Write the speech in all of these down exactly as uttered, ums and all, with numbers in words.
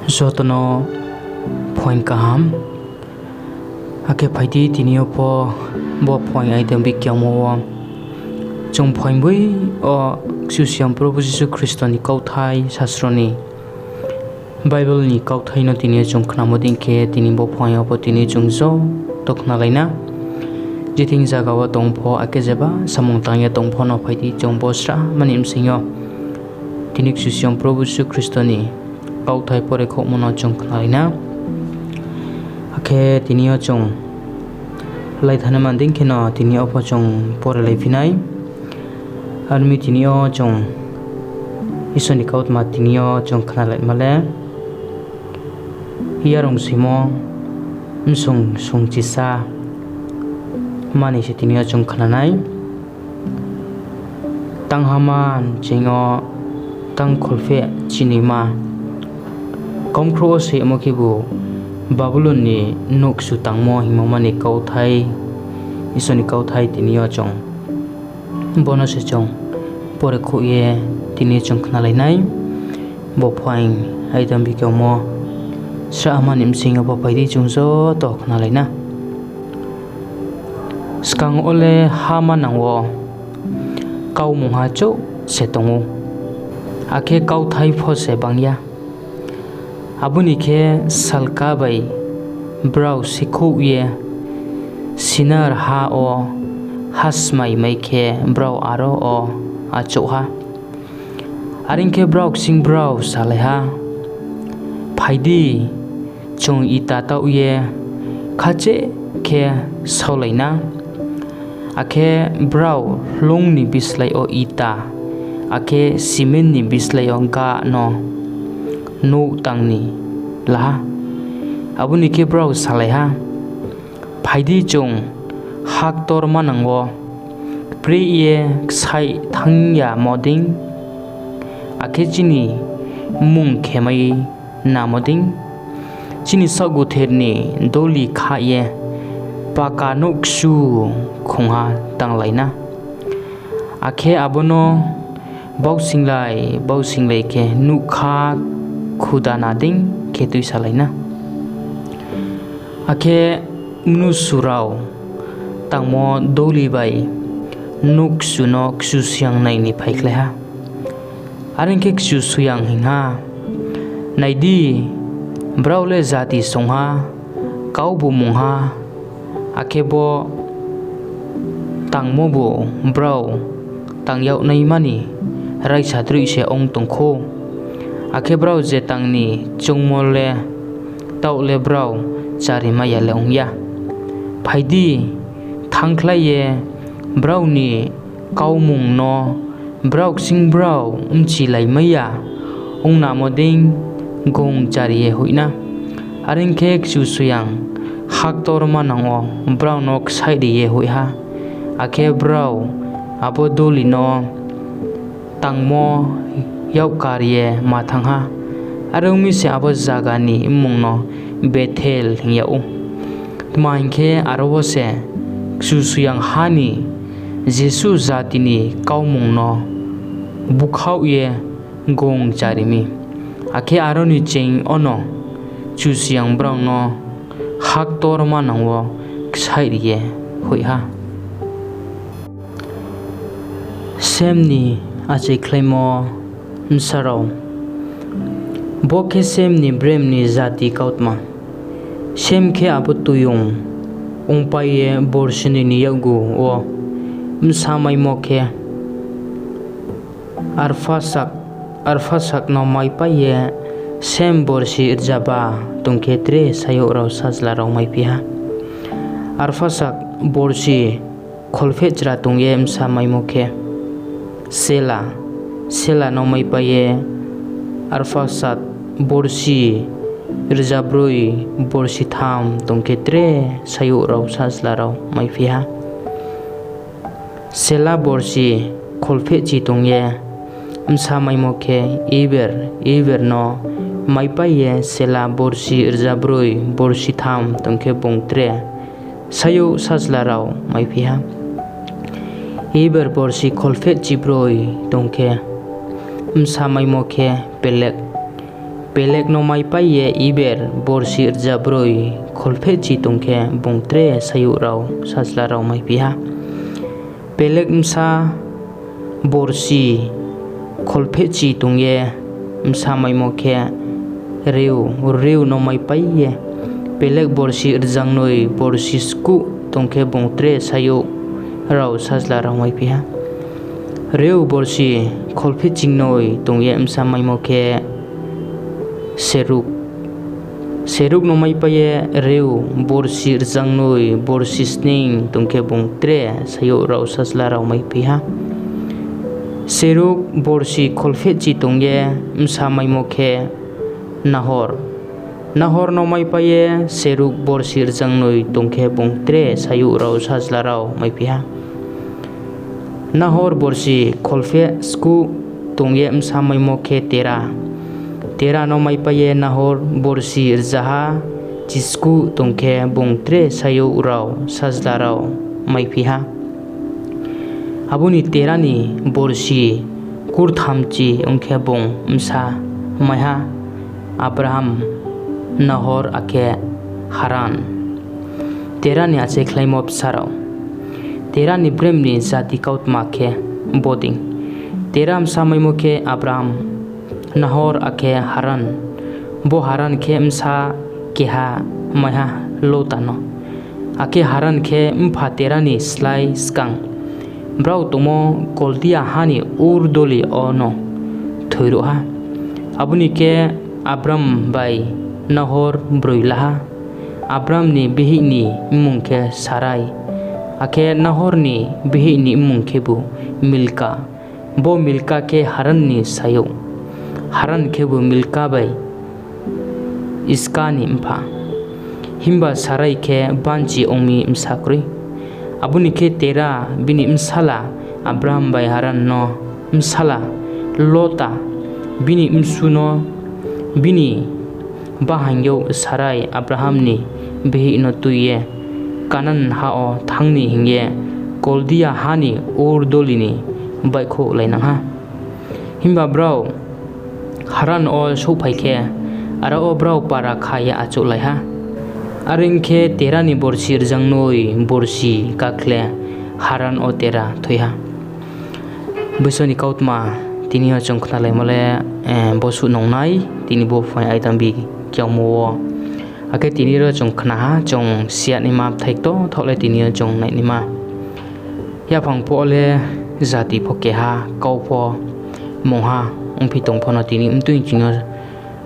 Joto no phuaing kaham. Akhe phai di, tini yo pho bo phuaing aidang bikangmo wo chung phuaing boi yo Kchusoyang Probhu Jisu Khristo ni kauthai, sasro ni, Bible ni kauthai no tini yo chung khnamo dei khe, tini bo phuaing yo pho tini chung joto khnalai na. Je thing zaga wo tong pho, akhe jeba samung tang ye tong pho no, phai di, chung bo srahma ni bsing yo tini Kchusoyang Probhu Jisu Khristo ni kauthai porekhouhmo no chung khnalai na. Akhe tini yo chung laithanaima dei kheno tini yo pho chung porelaiphi nai. Aro mi tini yo chung Isor ni kautma tini yo chung khnalaima le, Yarung soimo bsung sungchisa mani se tini yo chung khna nai. Tangha ma nching yo tang kholpheh chini ma. Kaumkhrouh wo se yagmo khebu Babulon ni nouh kchu tangmo hingmo mani kauthai, Isor ni kauthai tini yo chung bo no se chung porekhouh ye tini chung khnalai nai. Bo phuaing aidang bikangmo srahma ni bsing yo pho phai di, chung joto khnalai na. Skang wo le ha manang wo kaumungha chouh se tong ou, akhe kauthai pho se banng ya. Abo ni khe salka bai brao sikhouh ye Sinar ha wo hasmai mai khe, brao aro wo achouh ha. Are ong khe, brao kching brao salai ha, Phai di, chung ita taoh ye khasaih khe saulai na. Akhe brao hloung ni bislái yo ita, akhe siment ni bislái yo gah no nouh tang ni la ha. Abo ni khe brao salai ha, Phai di, chung ha ktor manang wo kpreh ye ksaih thanng yamo dei, akhe chini mmung khemai namo dei, chini saohguther ni doli khah ye paka nouh kchu khongha tanglai na. Akhe abo no bausinglai bausinglai khe nougkha khudana dei khe tuisalai na. Akhe mnusu rao tangmo doli bai nouh kchu no Kchusoyang nai ni phaikhlai ha. Are ong khe Kchusoyang hing ha, Nai di, brao le jati songha, kaubu mungha, akhe bo tangmobu brao tang yag naima ni raisa droih se ong tong khou. Akhe brao je tang ni choungmo le taoh le brao charimai ya le ong ya. Phai di, thanngkhlai ye brao ni kaumung no brao kching brao bchilaimai ya ongnamo dei gung chari ye hoih na. Are ong khe Kchusoyang ha ktor manang wo brao no ksaihri ye hoih ha, akhe brao abo doli no tangmo yak kar ye ma thanng ha. Are ong mi se abo zaga ni mmung no Bethel hing yag ou. Tma hing khe, aro wo se Kchusoyang ha ni jesuh jati ni kaumung no búkhaoh ye gung chari mi. Akhe aro ni cheing yono Kchusoyang brao no ha ktor manang wo ksaihri ye hoih ha. Shem ni achaikhlaimo bsa rao. Bo khe Shem ni brem ni jati kautma. Shem khe abo toiyong ongpai ye borsi noi ni yakgu wo bsa maimo khe, Arphakhsad, Arphakhsad no maipai ye Shem borsi rzaba tong khe tre sayouh rao sajla rao maiphi ha. Arphakhsad borsi kholphehchra tong ye bsa maimo khe Sela, Sela no maipai ye Arphakhsad borsi rzabroi borsi tham tong khe tre sayouh rao sajla rao maiphi ha. Sela borsi kholphehchi tong ye bsa maimo khe Eber, Eber no maipai ye Sela borsi rzabroi borsi tham tong khe bung tre sayouh sajla rao maiphi ha. Eber borsi kholphehchibroi tong khe bsa maimo khe Peleg, Peleg no maipai ye Eber borsi rzabroi kholphehchi tong khe, bung tre sayouh rao, sajla rao maiphi ha. Peleg bsa borsi kholphehchi tong ye bsa maimo khe Reu, Reu no maipai ye Peleg borsi rzagnoi borsi skuh tong khe, bung tre sayouh rao, sajla rao maiphi ha. Reu borsi kholphehchingnoi tong ye bsa maimo khe Serug, Serug no maipai ye Reu borsi rzagnoi borsi sning tong khe, bung tre sayouh rao, sajla rao maiphi ha. Serug borsi kholphehchi tong ye bsa maimo khe Nahor, Nahor no maipai ye Serug borsi rzagnoi tong khe, bung tre sayouh rao, sajla rao maiphi ha. Nahor borsi kholpheh skuh tong ye bsa maimo khe Tera, Tera no maipai ye Nahor borsi rzaha chiskuh tong khe, bung tre sayouh rao, sajla rao maiphi ha. Abo ni Tera ni borsi kurthamchi ong khe, bung bsa mai ha: Abram, Nahor, akhe Haran. Tera ni achaikhlaimo bsa rao. Tera ni brem ni jati kautma khe bodei: Tera bsa maimo khe Abram, Nahor, akhe Haran. Bo Haran khe bsa keha mai ha, Lota no. Akhe Haran khe mpha Tera ni slái skang brao tongmo Koldia ha ni Ur doli yono thoiruh ha. Abo ni khe Abram bai Nahor broi la ha. Abram ni bihih ni mmung khe Sarai, akhe Nahor ni bihih ni mmung khebu Milka. Bo Milka khe Haran ni sayouh. Haran khebu Milka bai Iska ni mpha. Himba Sarai khe banchi ong mi bsa kroi. Abo ni khe Tera bini bsala Abram bai Haran no bsala Lota, bini bsu no, bini bahaing youh Sarai Abram ni bihih no tui ye Kanan ha wo thanng ni hing ye Koldia ha ni Ur doli ni baihkhouh lainang ha. Himba brao Haran wo souhphai khe, aro wo brao para kha ye achouhlai ha. Are ong khe, Tera ni borsi rzangnoi borsi ká khle, Haran wo Tera thoi ha. Bo Isor ni kautma tini yo chung khnalaimo le, eh, bosuh nungnai, tini bo phuaing aidambi kyaomo wo. Akhe tini ro chung khna ha, chung siyanaima bthai ktor thaoh le tini yo chung nainaima. Yaphang pho le, jati pho keha, kau pho mungha ongphi tong pho no tini mtui ching yo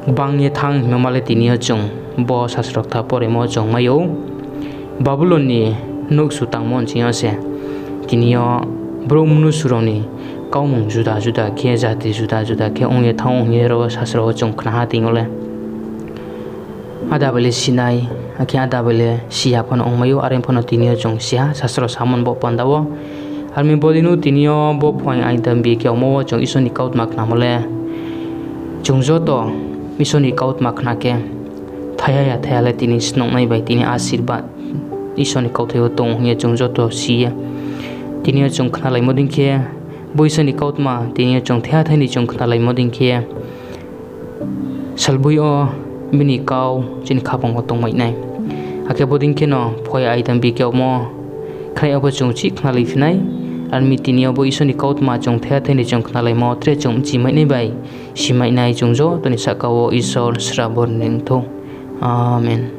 gbang ye thanng hingmo ma le tini yo chung bo sasro kthar poremo chung mai ou. Babulon ni nouhsu tangmo nching yo se tini yo brouh mnusu rao ni kaumung juda juda khe, jati juda juda khe ong ye thanng ou hing ye ro sasro wo chung khna ha tini yo le. Ada bai le sinai, akhe ada bai le si ya pho no ongmai ou, are pho no tini yo chung si ha, sasro samo ni bo panda wo. Are mi bodei no tini yo bo phuaing aidambi kyaomo wo chung Isor ni kautma khnamo le, chung joto Isor ni kautma khna khe, thaiha ya thaiha le tini snungnai bai tini asirbad Isor ni kauthai wo tong hing ye chung joto si ye. Tini yo chung khnalaimo dei khe, bo Isor ni kautma tini yo chung thaiha thai ni chung khnalaimo dei khe, salboi yo bini kau chini khaphang wo tongmai nai. Akhe bodei kheno phuaing aidambi kyaomo khnai yo pho chung chih khnalai phi nai. Are mi tini yo bo Isor ni kautma chung thaiha thai ni chung khnalaimo tre chung bchimai nai bai simai nai, chung joto ni sahka wo Isor srabo ri ni ong thou. Amen.